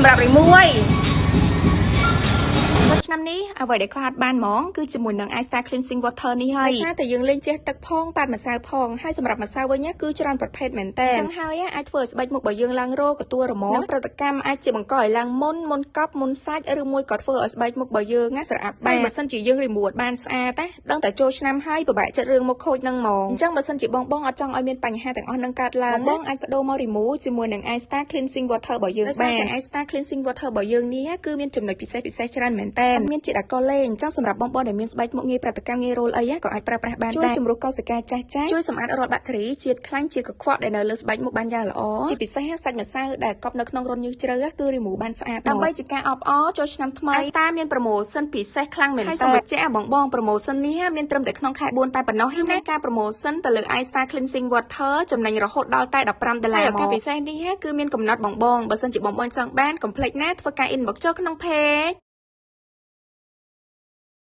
សម្រាប់ remove ឆ្នាំនេះអ្វីដែលខ្វះអត់បានហ្មងគឺជាមួយនឹង iStar Cleansing Water នេះហើយដោយសារតែយើងលេងជះទឹកផងប៉ាតម្សៅផងហើយសម្រាប់ម្សៅវិញគឺច្រើនប្រភេទមែនតើចឹងហើយអាចធ្វើឲ្យស្បែកមុខរបស់យើងឡើងរោកទួលរមងនិងប្រតិកម្មអាចជាបង្កឲ្យឡើងមុនមុនកប់មុនសាច់ឬមួយក៏ធ្វើឲ្យស្បែកមុខរបស់យើងណាស្រអាប់បានបើសិនជាយើង remove បានស្អាតណាដឹងតែចូលឆ្នាំហើយពិបាកចិត្តរឿងមុខខូចនឹងហ្មងអញ្ចឹងបើសិនជាបងបងអត់ចង់ឲ្យមានបញ្ហាទាំងអស់នឹងកើតឡើងបងអាចប្ដូរមក remove ជាមួយនឹង iStar Cleansing Water របស់យើងបានតែ iStar Cleansing Water របស់យើងនេះគឺមានចំណុចពិសេសពិសេសច្រើនមែនតើមានជាតិអាល់កុលលេអញ្ចឹងសម្រាប់បងប្អូនដែលមានស្បែកមុខងាយប្រតិកម្មងាយរោលអីក៏អាចប្រើប្រាស់បានដែរជួយជំរុះកោសិកាចាស់ចាស់ជួយសម្អាតរាល់បាក់តេរីជាតិខ្លាញ់ជាតិកខ្វក់ដែលនៅលើស្បែកមុខបានយ៉ាងល្អជាពិសេសសាច់ម្សៅដែលកប់នៅក្នុងរន្ធញើសជ្រៅគឺ remove បានស្អាតដើម្បីជាការអបអរចូលឆ្នាំថ្មី iStar មាន promotion ពិសេសខ្លាំងមែនតើហើយសូមបញ្ជាក់បងបង promotion នេះមានត្រឹមតែក្នុងខែ4តែប៉ុណ្ណោះណាការ promotion ទៅលើ iStar Cleansing Water ចំណេញរហូតដល់តែ15ដុល្លារហើយឱកាសពិសេសនេះគឺមានកំណត់បងបងបើសិនជាបងបងចង់បានកុំភ្លេចណាធ្វើការ inbox ចូលក្នុង page។